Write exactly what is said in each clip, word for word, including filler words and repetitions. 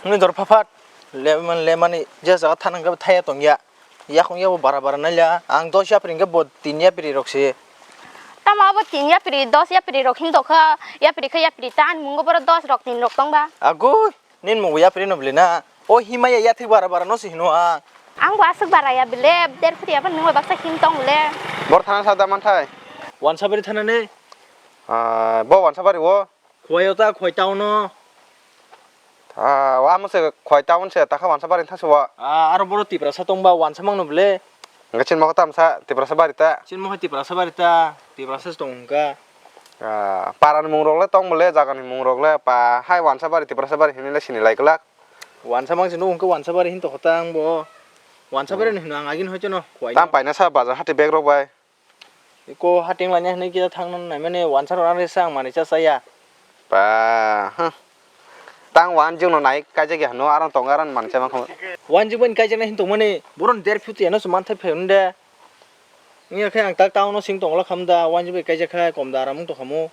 Hwnwi dor pha phat. Lemani, lemani je jaga thana hwnkhe thaya tongya. Yakung yabo bara bara naila. Ang dos yapri hwnkhe bo tin yapri rok se. Tamo abo tin yapri, dos yapri rok hin tongkha. Yapri khe yapri ta, ani mungo boro dos rok, tin rok tongba. Agoi, nin mungo yapri no bwle na. O himaya yathik bara bara no se hino ang. Ang bo aswk bara ya bwle, der phuri abo nwng bai baksa hin tong bwle. Bor thana sa da manthai. Wansabari thana ne? Ah, bo Wansabari o. Khwai o ta, khwai town o. Ah, wa mo se khwai town se, ta kha Wansabari thang se wa. Ah, aro boro Tiprasa tong ba, Wansa mang no bwle. Hwnkhe chini mokho tamsa Tiprasa bari ta. Chini mokho Tiprasa bari ta, Tiprasa se tong hwnkha. Ah, para ni mung rok le tong bwle, jaga ni mung rok le pa hai Wansabari, Tiprasa bari hinwi le sini lai glak. Wansa mang se nuk hwnkhe Wansabari hin tokho ta ang bo. Wansabari Hmm. ni hino ang agini hoito no khwai Tam no. Paina sa bazar hati bag rok bai. Eko hating laina hinwi kisa thangna naimani wansa rok ani sang manwi cha chaya. Ba, huh. Tang wanjwk no nai kaijak ya hwno, aro tongo aro manwi cha mankha. Wanjwk bai kaijaknai hin tongmani, bohrok der phiyok ya no se manthai phai hwnde. Wngya khe ang tak town o sing tongla khamda, wanjwk bai kaijak khai komda aram wng tongkhamu.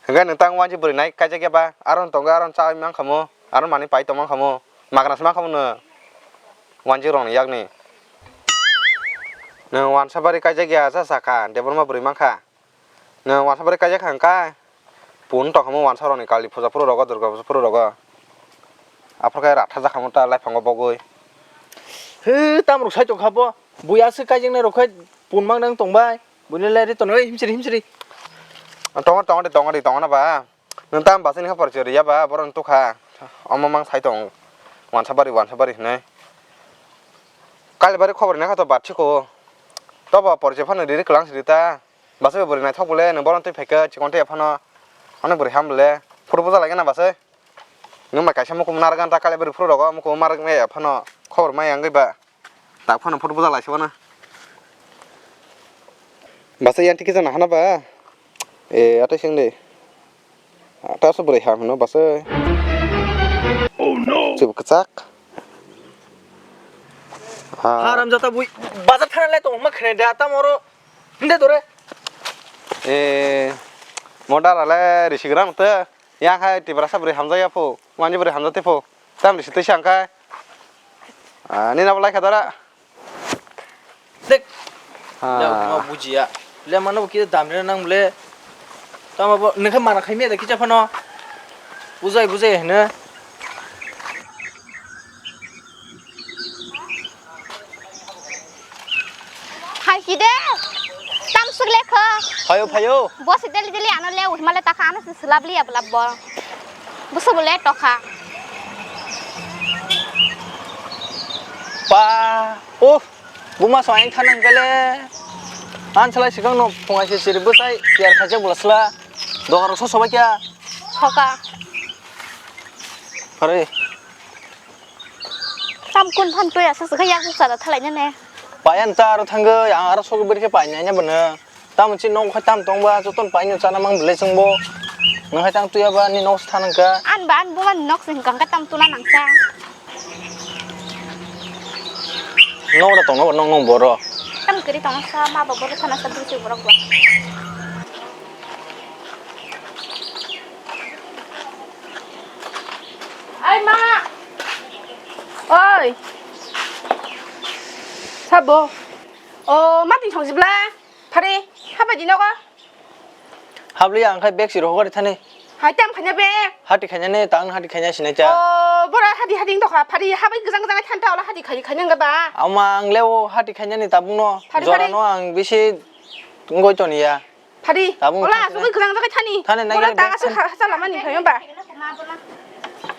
Hwnkhe nwng tang wanjwk bwrwi nai kaijak ya ba, aro tongo aro chawi mankhamu, aro manwi pai tong mankhamu, magna se mankhamu no. Wanjwk rok ni yak ni. Nwng Wansabari kaijak ya cha sakha, Debbarma bwrwi mankha. Nwng Wansabari kaijak kha hwnkha, pun tongkhamu Wansa rokni Kali puja phuru rogo, Durga puja phuru rogo. Aphuru khe ratha jakhamu ta laiphang o bogwi. He, tamrok sai tongkha bo, bui aswk kaijaknai rok khai pun mang nang tongbai. Buini lai ri tono, oi, himsiri, himsiri. Tongo, tongo de, tongo de, tongo na ba. Nwng tamo bwswk ni khe porjoi rwya ba, borok ni tukha. Omo mang sai tong. Wansabari, Wansabari hinwi. Kalibari khobor naikha to bat siko. Tobo porjoi phano riri kwlang siri ta. Bwswk bwrwi naithok bole, nwng bohrok twi phaikhe chikon tei phano. Onek bwrwi ham bole. Phuru buja laigana bwswk. Nwng bai kaisa mukumu narwk gana ta kalibari phuru rogo, mukumu narwk maya phano. Khobor maya wngwi ba. Tak phano photo bujak lai se uanw. Bwswk yang twi kisa nahana ba? E, atwi se wng de. Atwi se bwrwi ham hino bwswk. Oh no! Chubu kwchak. Ah. Haram jata bui. Bazar thana le tongma khne da tamo oro. Hinde dore. E, mo dara le risigram te. Yang hai Tiprasa bwrwi hamjakya pho, wani bwrwi hamjakte pho. Tamni se twi sa wngkha. Ah, nini abo laikha dara. Dek. Ah. Ya, ma bujiya. Le mano bo kisa dam rina nang bole. Tamo bo nokha mana khai miya da kisa phano. Bujai bujai hino. Hai ki de, tam suk le kho. Phayo, phayo. Bo se deli deli ano le, uhima le takha ano se sulab liya belab bo. Busu bole tokha. Pa, oh, buma so ain thanang kale. An salai sikang no phungai se siri bwsai, tiyar khaje bula sla. Dogar so sobai kya? Soka. Pare. Tam kun phan twi aswk swkhe yak bukcha da thalai nene. Payan ta aro thangwi ang aro sogwi bwrwi khe painai ne bono. Tamo chi nok hai tam tong ba joto paino chana mang bwlai chwng bo. Nang hai tang tuya ba ni nok thanang kha. An ba an buma ni nok se hwnkha hwnkhe tam tuna nang sa. Nok da tong no nok nok boro. Tam kiri tong sa ma ba boro thana sa bwrwi borok ba. Ai ma. Oi. Sabo. O, ma tin thong jibla. Phari, haba di nogo. Habli ang khai bag si rohor thani. Hai tam khanya be. Hati khanya ne, tang hati khanya sinai cha. O, bora hadi hadi dong kha. Phari, habai gajang gajang than ta ola hadi khai khanya ga ba. Ama ang leo hati khanya ni tabung no. Phari, Jora phari. No ang bisi ngoi toni ya. Phari, tabung ola thang asugwi gajang jaga thani. Thani nai Ola gari ta bag asu thani. Ha, ha, chala mani phai ba.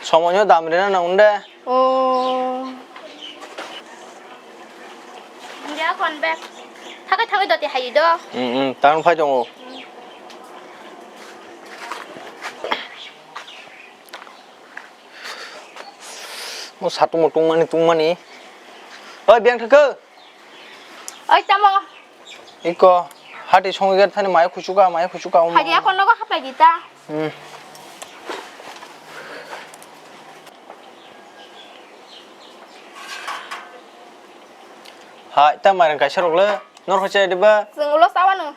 Somoy no dam rina na unde. O. India kon be. Thakai thakai doti hai do. Hmm, hmm, tang phai tongo. Mo satung mo tungmani tungmani. Oi, biyang thakhe. Oi, tamo. Iko, hati songwi thani maya khuchuka, maya khuchuka, omo. Hadi ako nogo hapai di ta. Hmm. Hai, ta mairang kaisa rok le, nor khacha diba? Chwng ulo sawano.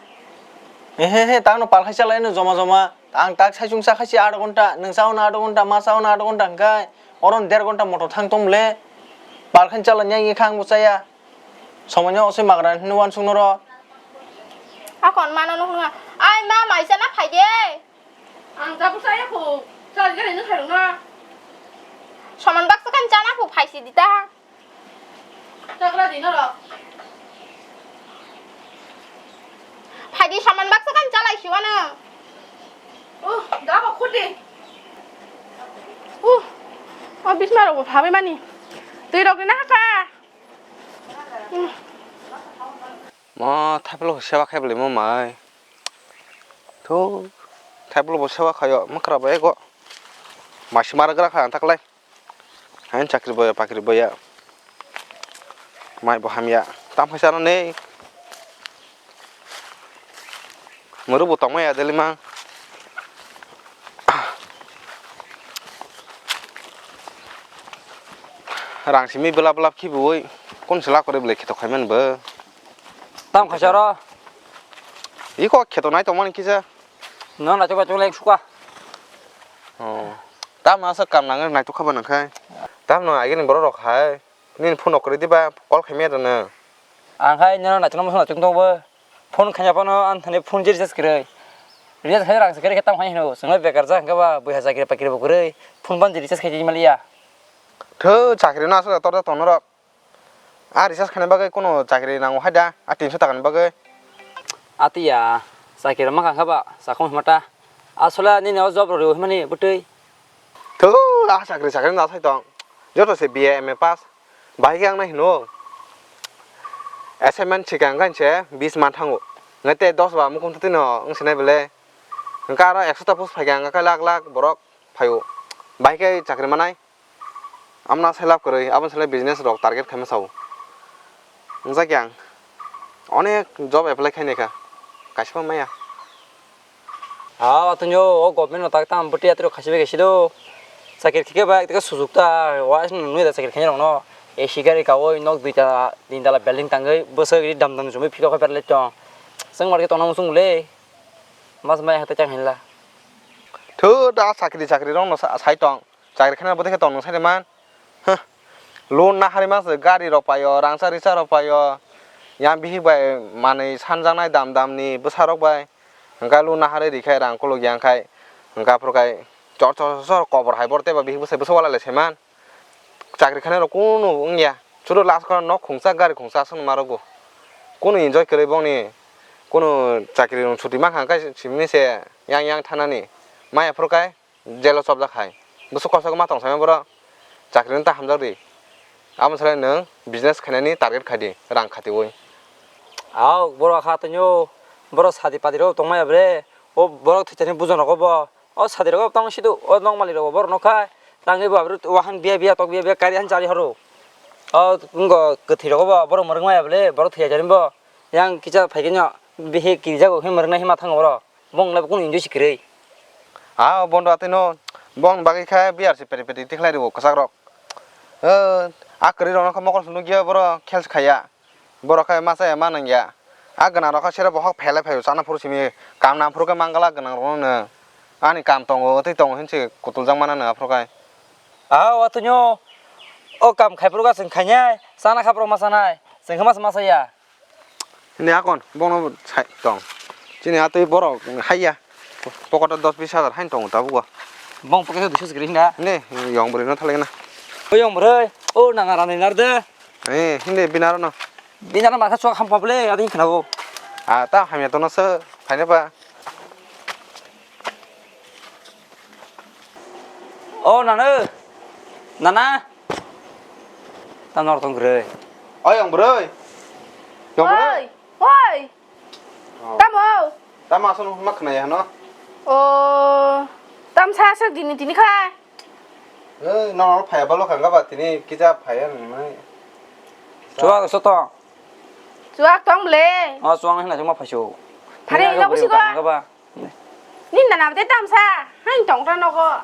He, he, he, tangno pal khaisa lai no joma joma. Ang tak sai chungsa khaisi aat ghonta, nwng sao na aat ghonta, ma sao na aat ghonta hwnkhe. Oro der gonta motor thang tong le. Pal khan chala nyang kha ang bo chaya. Somanya osoi magra hino wansuk noro. Akon mano nuk nunga. Ai ma maisa na phai de. Ang jabu saya ko. Chal gari no tharo na. Soman baksa kan chana ko phai si dita. Chakra di norok. Phaidi saman baksa kan chalai siwano. Uh, da ba khudi. Uh, o bisma rok bo phabai mani. Twi rok ni na haka. Hmm. Mo thaplo sewa khai bole mo mai. Thu thaplo bo sewa khayo makra ba ego. Masi maragra kha antaklai. Hain chakri boya pakri boya. Mai bo hamya. Tam khaisa no nei. Muru bo tongmaya deli mang. Rang simi belap belap khibiwi. Kun sela kore belai kheto khaiman bo. Tam khaisa ro. Iko kheto nai tongmani kisa. No na chuba chuleng suka. Oh. Tam asa kam nang nai tukha ba nang khai. Tam no agini borok rok hai. Nini phone kwrwi diba call khaimya rwno. Ang hai nini naitugma song naitugma tongo. Phone khaina phano ang thani phone je recharge kwrwi. Recharge khai rang se kwrwi khe tamo hai hino. Swngo bekar ja hwnkhe ba bui hajar kiri pakiri bo kwrwi. Phone ban je recharge khai maliya. Tho chakri no aswk tor tor tono rok. A recharge khaina bagwi kono chakri nango hai da. A tinso taka ni bagwi. Atiya chakri rok ma kha ba sakong himata. Aswla nini o job rw himani bwtwi. Tho, ah, chakri, chakri na sai tong. Joto se B A, M A pass. Bahai khe ang nai hino. Assignment sikang kain se bis man thango. Ngai te dos ba mukum twi no wng sinai bele. Hwnkhe aro ekso ta post phai khe ang khe lak lak borok phaio. Bahai khe chakri manai. Amna sai lab kwrwi, aboni sai business rok target khaima sao. Wngjakya ang. Onek job apply khainai kha. Kaisa maya. Ah, atunyo, o government no tak tam bwtwi atwrok khasibai kaisi do. Chakir khike ba, teka sujuk ta, wa nui da chakir khainai rokno. A C gari kawi, nok duita, tin tala building tangwi, bwswk ri dam dam chumui phikok berlai tong. Chwng market tongna muchung le. Mas mai hatai chang hinla. Thu da chakri chakri rokno sa-, sai tong. Chakri khaina bo dekhe tong nung sai man. Huh. Loan na hari mas gari rok paio, rangcha richa rok paio. Yang bihik bai manwi sanjaknai dam dam ni bwsa rok bai. Hwnkhe loan na hari rikhe rang kolok yang khai. Hwnkhe aphuru khai chor chor chor kobor hai bor tei ba bihik bwsai bwsa wala le sai man. Chakri khaina rok kunu wngya. Chwrwk last khoro nok khungsa gari khungsa aswk ma rokbo. Kunu enjoy kwrwi bongni kunu chakri rok chuti mankha hwnkhe simi se yang yang thanani. Maya phuru khai. Jail o chopjak hai. Bwswk kosto khe ma tong saimano borok. Chakri no ta hamjak di. Abo swlai nwng business khainani target khai di, rang khatiwi. Aw, borok ha tongo, borok sadi padi rok tongmaya bre. O borok thwichani bujon rogo bo. O sadi rogo tong sidu, o nokmali rogo borok nokha. Tangwi bo abrut wahang biya biya tok biya biya kari han chari horo. O wngkha kwthwi rogo bo borok mwrwk maya ble, borok thwiya jani bo. Yang kisa phaikhe no bihi kirijago himrwknai hima thango borok. Bong lai kunu enjoy si kwrwi. Ah, bondo atwi no, bong bagwi khe B R C peri peri tikhlai rwo kwchak rok. Eh, a kwrwi rok no khe mokol swnwi nukya borok khel se khaiya. Borok khe masa ya ma nangya. A gwnang rok khe sero bohok phelai phaio chana phuru simi kam nang phuru khe mangala gwnang rok no. Ani kam tongo, tei tongo hinsi kutuljak mana nang aphuru khe. Ah, atwi no, o kam khai phuru khe chwng khainai, chana kha borok ma chanai, chwng khe masa masa ya. Hini akon, bono sai tong. Chini atwi borok haiya. Pocket o dos bis hajar hain tongo tabuk o. Bong pocket o duiso sikiri hinda. Hini, yong bwrwi no thalai na. O yong bwrwi, o nang arani nar de. Eh, hini binaro no. Binaro makha chwk ham pable, adi khna bo. Ah, ta hamya tono se, phaina ba. O nana, nana. Tamo norok tong kwrwi. Oi, yong bwrwi. Yong bwrwi. Oi, oi. Oh. Tamo? Tamo aswk ma khwnaya hano? O, tam sa sa dini dini kha. Ei, no no phaya balo khanga ba tini kisa phaya nang nai. Chuak so to. Chuak tong ble. O chuak hina chuma phaisu. Phare ino kusi ko. Khanga ba. Ni nana de tamsa, hain tong ta nogo.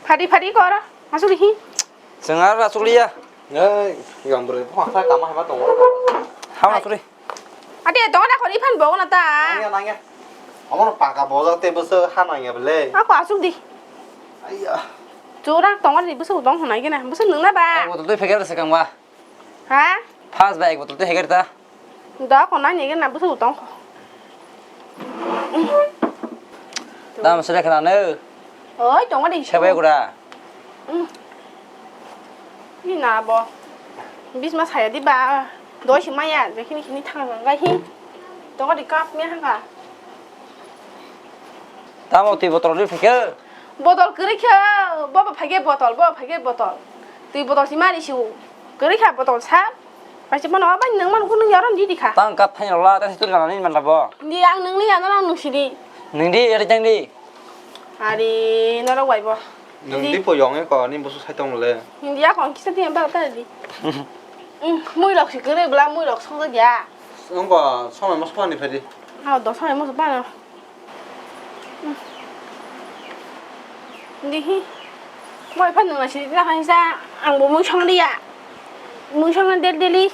Phadi phadi kor, asuli hi. Chwng aro asuli ya. Ei, yang bwrwi phone sa kama hema tongo. Hama asuli. Ade dona khori phan bogo na ta. Nangya nangya. Amor paka bojak te bwswk ha nangya bele. Ako asuk di. Aiya. Churak tongo ni bwswk tong hwnwi gana. Bwswk nwng na ba? Ek botol twi pheker se kang ba? Ha? First ba ek botol twi pheker ta. Da ko nai ni gana bwswk tong kho. Dam sere khana ne. Oi, tongo de. Sebe gura. Ni na bo. Bisma saya di ba. Doi si maya, je khini khini thang ga hi. Tongo de kap me hanga. Tamo twi botol ri phikhe? Botol kwrwi khe, bo bo phage botol, bo phage botol. Twi botol si mari siu. Kwrwi kha botol sa. Paisa mano abai nang mano kunu yaron di di kha. Tang kap thani rola, ta situ kana ni manla bo. Di ang nang ni yana nang nung sidi. Nang di, eri tang di. Ari norok bai bo. Nang di po yong e ko, ni busu sai tong le. Hindi ako ang kisa di ang ba ta di. Mui rok si kwrwi bla mui rok song ya. Ang ko song mo song ni phadi. Ha do song mo song. Dihi. Moi phan nang si na khan sa ang bo mui song liya. Mui song del deli.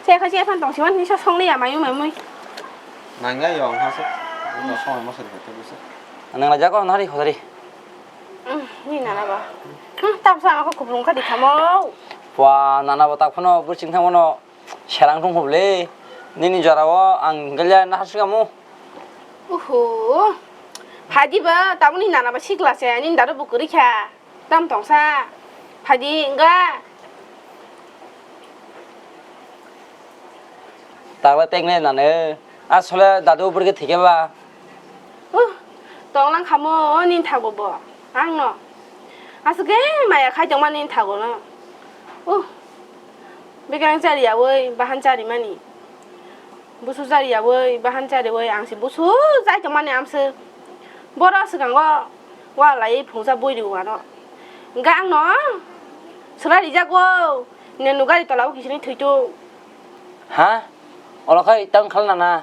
Se kha se phan tong si man ni sa song liya mai mai mui. Nang ya yong ha sa. Ang ko song mo song ni phadi sa. Nang la jako nari khosari. Ni nana ba. Tam sa ako kuplung ka di khamo. Wa nana ba tak phano bursing thangmano. Serang thung khuble, nini jora o ang gele na hasika mu. Uhu. Phadi ba, tamoni nana ba sikla se, nini dadu bukuri kha. Tam tong sa. Phadi, enga. Takla tekne nane. Asole dadu bukuri thike ba. Uh, tonglang khamo nini thago bo, ang no. Aswk khe maya khai tongma nini thago no. Uh, bekereng chari yawi bahan chari mani. Busu chari yawi bahan chari wi ang si busu chai tongmani amswk. Boro swkango wa lai phungsa bui ri wano. Hwnkhe ang no swlai rijak wo. Nenu gari tola o kisini thwi tu. Ha? Olo khai tang khal nana.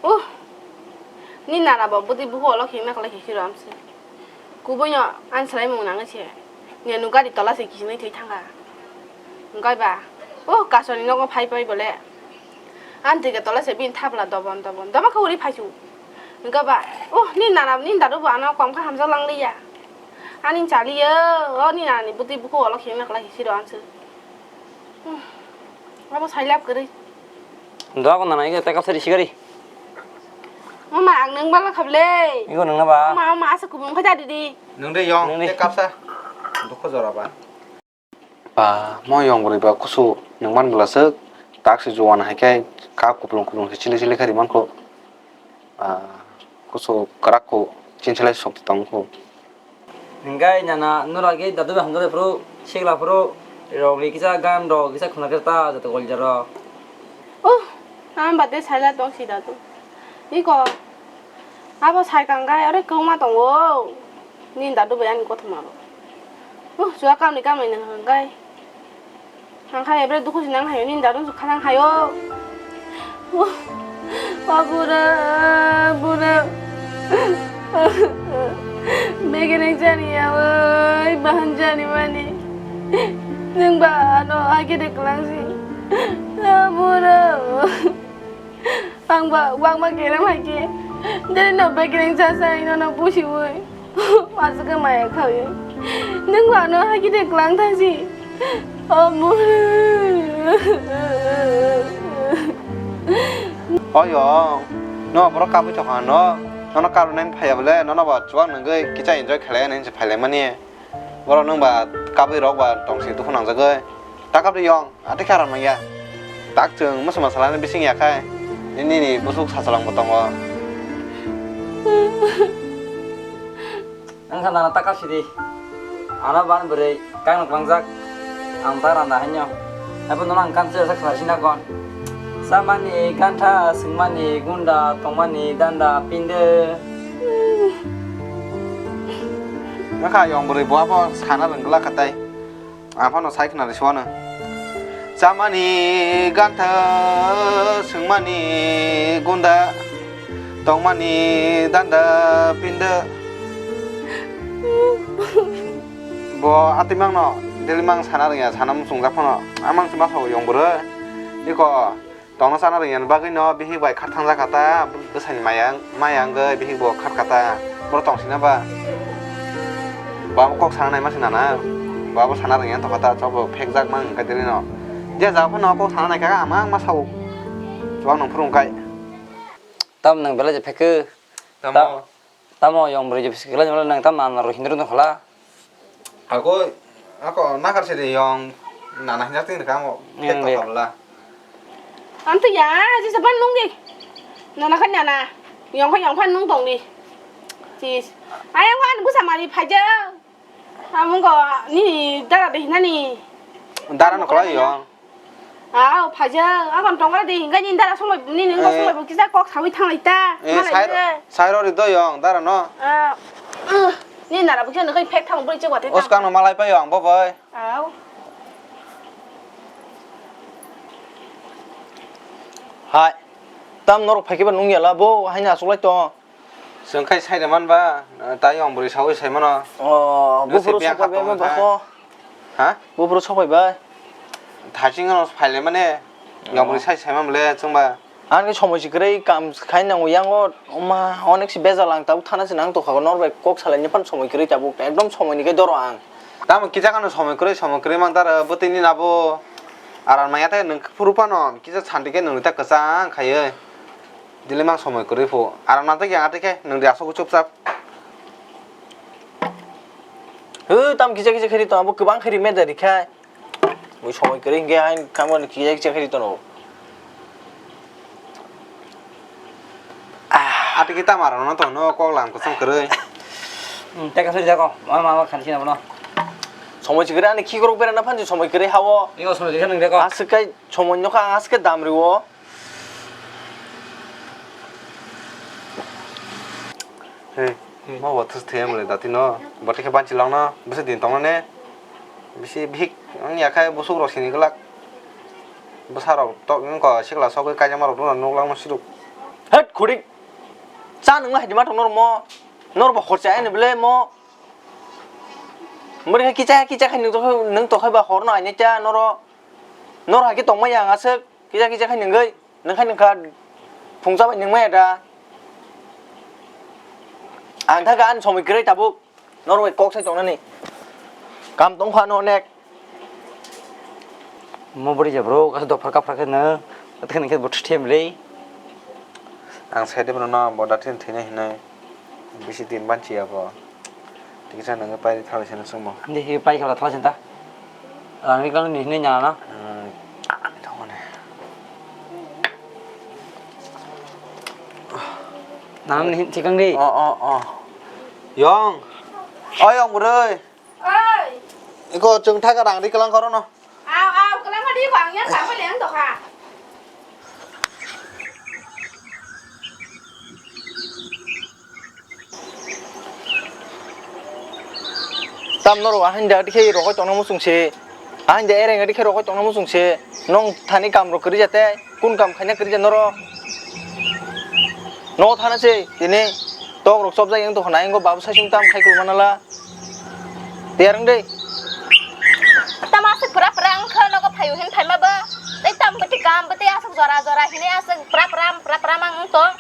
Uh, ni nana bo bwtwi buhu olo khengna kwlai khe khiro amse. Kubui no ani swlai mung nangwi se. Ni ano gari tola se kisinai thwi thangkha. Wngkha ba, uh, kasoni nogo phai phai bole. Ani twi khe tola se bini thapla dobon dobon. Domo khe uri phaisu. Wngkha ba, uh, ni nana ni dadu bo ano kom khe hamjak lang liya. Ani chaliyo, o ni nana ni bwtwi buhu olo khengna kwlai khe khiro amse. Hmm. Abo sailap kwrwi. Doa ko nana ige tekap sari sigari. Mama ang nang bala khable. Igo nang na ba? Mama mama asa kubung khaja didi. Nang de yong, nang de. Tekap sa. Dukho jora ba. Ba, mo yong bwrwi ba kusu nang man bwla swk tak se juwan hai khe kap kuplung kuplung se chili chili khe ri man kho. Ah, kusu kwrak kho, chinchilai sok tong kho. Hingkai nana nura ge dadu bai hamjak phuru, sikla phuru, rok ri kisa gan rok kisa khuna khe ta joto gol jaro. Oh, ang bate saila tong si dadu. Niko, abo sai kangkai ore kwma tongo. Ni dadu bai ani kothoma ro. Oh, chua kamni kamni nang hingkai. Ang kha ebre dukhu sinang hayo, nini dadu sukha nang hayo. O bura, bura. Begereng jani ya, oi, bahan jani mani. Nang ba ano age de klang si. O bura. Ang ba wangma kerem hai khe. Dere no bekereng cha cha ino no busi ui. Aswk khe maya khaui. Nang ba no hai khe de klang thang si. Omo. Oyo. No borok kabui thokha no. Nono karwi nang phaiya bole nono bo chuwak nangwi kicha enjoy khlai nang se phai lai mani. Borok nwng ba kabwi rok ba tong si dukhu nangjagwi. Ta kap de yong, ate khe aram nangya. Tak chwng mwswma salani bising ya khai. Nini busuk sasalang bo tongo. Wngkha nana ta kap sidi. Ano ban bwrwi kang nuk langjak. Ang ta randa haino. Abo nono ang kan se sak sina kon. Chamani gantha, swngmani gunda, tongmani danda, pinde. Nokha yong bwrwi bo abo sana rwngla khatai. Ang phano sai khna rwswano. Chamani gantha, swngmani gunda, tongmani danda, pinde. Bo atwi mangno, daily mang sana rwngya, sana muchungjak phano. Amang se ma sao yong bwrwi. Iko. Tongna chana rwngya bagwi no bihik bai khat thangjakha ta, bwsani maya, maya wngwi bihik bo khat kha ta, borok tong sina ba? Bo kok sana nai ma se nana. Bo abo sana rwngya tokha ta, chwng bo phekjak mang wngkha tini no. Je ja phano kok sana nai kha, ang ma, ang ma sao. Chwng nang phuru wngkha. Tam nang belai je phekhe. Tamo. Ta-, tamo yong bwrwi je phekhe nang tam nana rw hindru no khala. Ako, ako nakar se de yong nana hinjak ting kha mo. Yang phek de. Tokha bla. Ang to ya, je saban nung di. Nana khan nana. Yong khan yong khan nung tong di. Sis. Ayang khan busa mari phaja. Amungo nini dara de hinani. Dara no kholai yo. Aw, phaja, abon tongra de hinga nini dara somoi, nini ngo somoi bo kisa kok sawi thanglai ta. Eh, malai sai, de. Sai rori do yong dara no. Ah, uh, nini nara bo kisa nokoi phek thang boi chok wate ta. Oskang no malai pa yong bo boi. Aw. Hai. Tam norok phaikhe ba nung yala bo, haini achuklai tong. Chwng khai sai de man ba, tai yong bwrwi sawi sai mano. Oh, buphuru sok pai bai. Ha? Buphuru sok pai bai. Thaching no phai le mane, yong bwrwi sai sai man le chwng ba. Ang khe somoi si kwrwi kam khai nango yango, ma onek si bejal ang tabuk thana si nang tokha nor bai kok salai ni phan somoi kwrwi tabuk ekdom somoi ni khe doro ang. Tamo kisa kano somoi kwrwi, somoi kwrwi mang tara bwtwi ni nabo aram maya ta nwng phuru phano kisa santi khe nwng ta kwchang khaiwi. Dili mang somoi kwrwi phu. Aram nang tei yang atwi khe nwng de aswk chupchap. Hw, tam kisa kisa khe ri tong, abo kwbang khe ri me da ri khai. Mui somoi kwrwi hinkhe hain kamo ni kisa kisa khe ri tono. Ah, atwi khe tam aram no tong no kok lam kwchang kwrwi. Hmm, teka sori jako. Ma, ma, ma, khan sina bono. Somoi si kwrwi ani khikrok bera na phan si somoi kwrwi hawo. Iyo, somoi kwrwi nang jako. Aswk kai somoi no kha aswk dam riwo. Hey, hmm. Ma wathus thayam le dati no, bati khe banchi lang no, bisi din tong ne, bisi bihik ang ya khai busuk rok sini glak, bwsa rok tok wng ko sikla sogwi kaijak ma rok duna nuk lang no siduk. Het khuri, cha nung ma hai di ma tong nor mo, nor bo khorcha ani bele mo, mori khe kicha kicha khai nung tokhe nung tokhe ba hor no ani cha noro, nor hai khe tong ma yang aswk. Kisa kisa khai nungwi, nung khai nungkha phungsa bai nungmaya da. Ang thaka ani somoi kwrwi tabuk, norok bai kok sai tongnani. Kam tongkha no onek. Mo bwrwi je bro, kasa dophar kaphar khe no, atwkhe nungkhe bo thwthem le. Ang sai de bono no, bo da thwina hinwi. Bisi din banchi ya bo. Tikisa nang pai thalai sini sungmo. Hindi hi pai khala thalai sinta. Ang ni kang ni ni nyana. Hmm. Tongone. Nang ni tikang di. Oh, oh, oh. Yong. Oh, yong bwrwi. Oi. Iko chwng thaga rang ri kalang korono. Aw, aw, kwlangma di ko ang yang tang bai leng tokha. Tam norok ahai da dikhe rokoi tongna muchung se. Ahai da ereng dikhe rokoi tongna muchung se. Nong thani kam rok kwrwi jate, kun kam khaina kwrwi ja norok. Nogo thana se tini tok rok chopjak yang tokha na, yang go babu sai sung tam khai kulmana la. Tiyar wng de. Tamo aswk pura pura wng kha nogo phaio hin phaima bo. Tei tamo bwtwi kam bwtwi aswk jora jora hinwi aswk pura pura pura pura mang wng tong.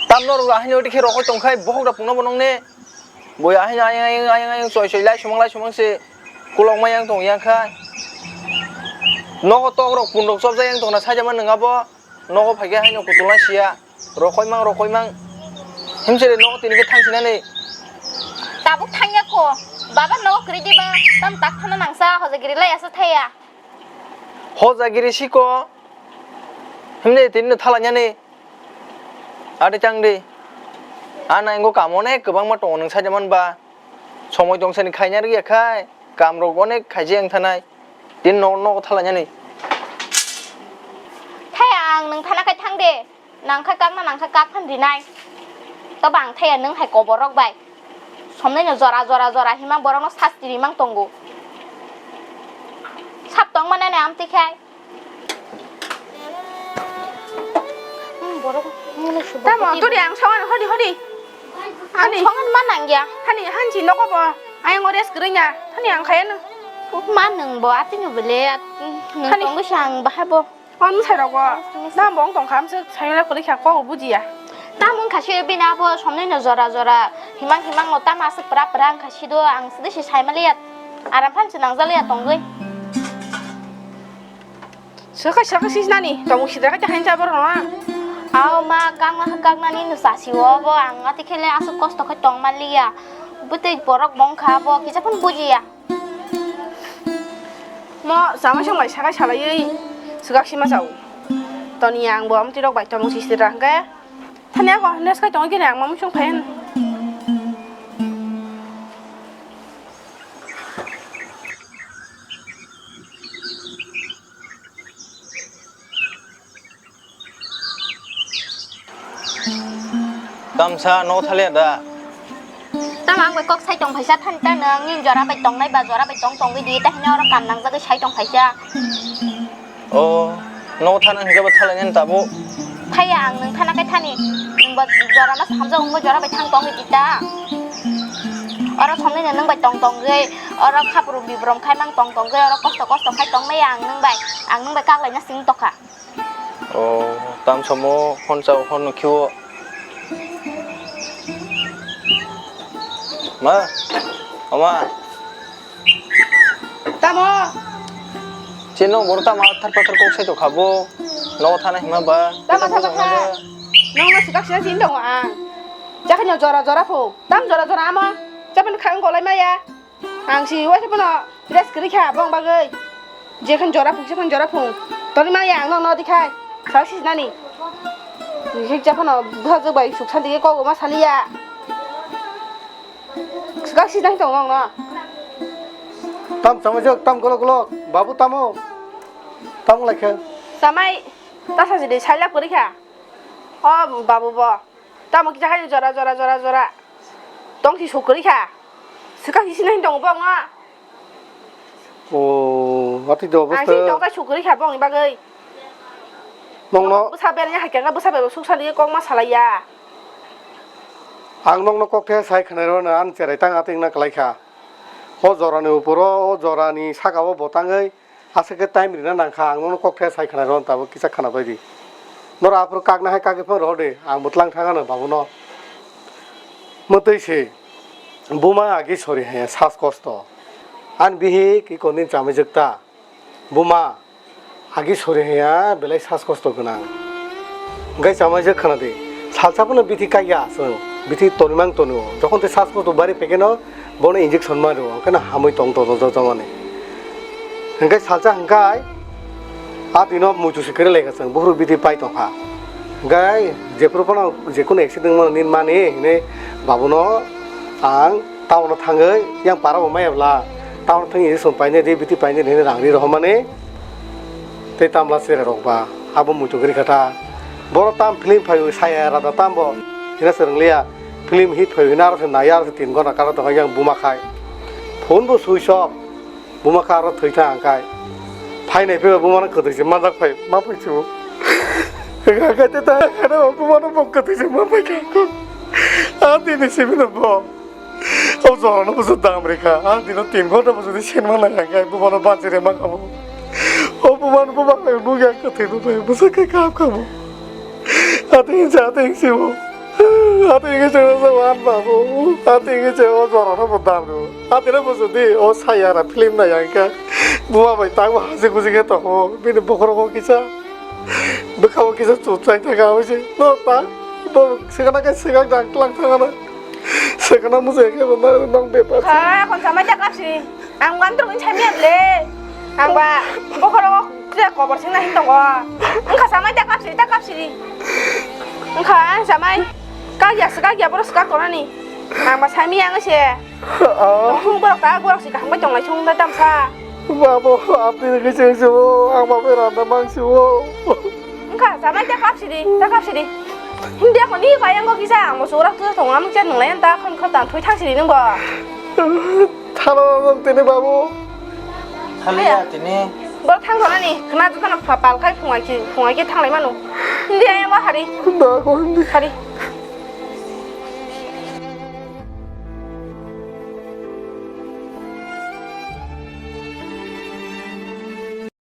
Tam norok ahai no dikhe rokoi tong khai bohok da pungno bo nong ne. Boi ahai no ayang ayang ayang ayang choi choi lai sumang lai sumang se kulok mai yang tong yang khai. Nogo tok rok pun rok chopjak yang tong na saijama nwng abo. Nogo phaikhe haino kutulna siya. Rokoimang, rokoimang. Himsiri nogo tini khe thangsinani. Tabuk thangya ko. Baba nogo kwrwi diba. Tam tak thana nangsa hojagiri lai asa thaya. Hojagiri siko. Himde tini no thalanyani. Ate changdi. Ana ingo kam onek kwbangma tongo nwng saida manba. Somoi tong sani khaina rwya khai, kam rok onek khaijak wng thanai. Tin no, nogo thalainani. Thaya ang nwng thana khai thang de. Nang kha kak na nang kha kak phan rinai. To bang thaya nwng hai kobor rok bai. Somnai no jora, jora, jora hima borok no sasti rimang tongo. Sap tong manai nai amtwi khai. Hmm, borok, hmm, tamo, turi ang songan hodi, hodi. Ani. Songan ma nangya. Hani, hansi nogo bo. Ayang o rest kwrwngya. Hani ang khayano. Ma nwng bo atini bele, at-, nwng Hani. Tongo sa ang bahai bo. On sai rogo. Rest, rest. Nam bong tong kham se, sayona kwrwi kha ko bujiya. Tamo wngkha si bini abo somni no jora jora himang himang no tamo aswk pwra pwra wngkha si do ang sidi si sai maliya aram phan se nang jaliya tongwi. Swkha swkha sisnani tongmung sidra khe hain cha borok no. Aw ma kakna kaknani no chasi o bo ang ati khele aswk kosto khai tong maliya. Bwtwi borok bongkha bo kisa phun bujiya. Mo samai song bai sakai salaiwi swkak sima chao. Toni ang bo amtwi rok bai tongmung sisra hwnkhe thani ako nes kai tongwi kene ang mamung song phayan. Tamsa no thale da. Tamo ang bai kok sai tong phaisa thani ta nang ni jora bai tong nai ba jora bai tong tong di ta hino oro kam nang jagwi sai tong phaisa. O no thana hingke ba thala ngen tabo. Thaya ang nang thana kai thani. Nang ba jora ma samjak ungbo jora bai thang tong di ta. Oro somni nang bai tong tong gwi oro khapuru bibrom khai mang tong tong gwi oro kosto kosto khai tong maya ang nang bai. Ang nang bai kak lai na sing tokha. O, tam samo hon chao hon nukhiwo. Ma, oma. Tamo? Chino boro tamo thar pathar kok sai to khabo. No thana hima ba. Tamo thar pathar. Nong no sikak sina sin dong ang. Jakha nyo jora jora pho. Tam jora jora ama. Japan khang golai maya. Ang si waisa phano dress kwrwi kha bong bagwi. Jekhan jora phung, sekhan jora phung. Toni maya ang no no dikhai. Sa si nani. Ni se japhano bwsajwk bai suk santi khe kok ma saliya. Swkak si nang tong no. Tam chamai jok, tam golok golok. Babu tamo. Tam lai khe. Chamai ta sa si de sailak kwrwi kha. O babu bo. Tamo kisa khai jora jora jora jora. Tong si suk kwrwi kha. Swkang si sinai tongo bo nga. O, ati do. Ang si tong kai suk kwrwi kha bong ni bagwi. Nongno bwsa berni hai kha bwsa berbo suk sali kok ma salai ya. Ang nongno kok the sai khna ro na an cherai tang ating na klai kha. O jorani uporo, o jorani saka o botangwi. Aswk khe time rina nang kha, ang nono kok the sai khna rw, tabuk kisa khna bai di. Noro aphuru kakna hai kagwi phano rw de, ang bo tlang thang ano babu no. Mwtwi se, buma agi sori hai sas kosto. Ani bihik iko nin chamai jwk ta. Buma agi sori hai belai sas kosto gwnang. Hwnkhe chamai jwk khna di. Salsa phano bithi kaiya chwng, bithi tonimang tono. Jokhon tei sas kosto bari pekeno, bono injection ma rwo, hwnkhe no hamwi tong tong tong tong mani. Hwnkhe salsa hwnkhe a twino muitu se kwrwi lai kha chwng, buphuru bithi pai tong kha. Hwnkhe jephuru phano jekunu accident mano nini mani hinwi babuno ang town o thangwi yang para bo maya bwla town o thangwi injection painai di, bithi painai di hinwi rang ri rohormani. Tei tamla chera rok ba abo muitu kwrwi kha ta. Boro tam film phai saya rada tam bo hina se rwngliya. Film hit phai hina aro se naiya aro se tin ghonta kara tongkha yang buma khai. Phone bo switch off. Buma kha aro thwi thang khai. Phainai phaiba buma no kwthwi se manjak phai ma phai chu. Hwnkha khe te ta buma no bo kwthwi se ma phai kha. A tini simi no bo. O jorano bwsa dam rikha, ang dino tin ghonta bwsa di sen manai ang khai, bumano bansi rema kamo. O bumano buma khai nugya kwthwi nugya bwsa khai kaham kamo. Ati hinsa, ati hinsi bo. Ati hinsi bo sa wan babo. Ati hinsi o jorano bo dam rw. Ati no bwsa di o sayara film nai ang kha. Buma bai tangbo haji guji khe tongo. Bini bokhorogo kisa. Bwkha bo kisa chuchai thangkha, oise no ta, no swkang na khe swkang dang tlang thangana. Swkang na mujai khe bo nang bepar. Ha, kon samai ta kapsi. Ang wan trok in samia ble. Ang ba bokhoro kobor singna hin tongo. Wngkha samai ta kapsi, ta kapsi. Wngkha ang samai. Kagya swkagya boro swkak tonani. Ang ba samia ang se. Oh. Tongthung borok ta borok si kaham bai tonglai song da tamsa. Babo, apni ni khe cheng se o, ang babo randa mang se o. Wngkha, chamai ta kap sidi, ta kap sidi. Hindi ako ni kaya ngo kisa, ang mo sura tu tong am chen nglai ta khon khon ta thui thang sidi nung bo. Thalo nang tini babo. Thaliya tini. Bo thang thona ni, kena tu thana pal khai phungai ki, phungai ki thanglai manu. Hindi ayang ba hari. Ba ko hindi. Hari.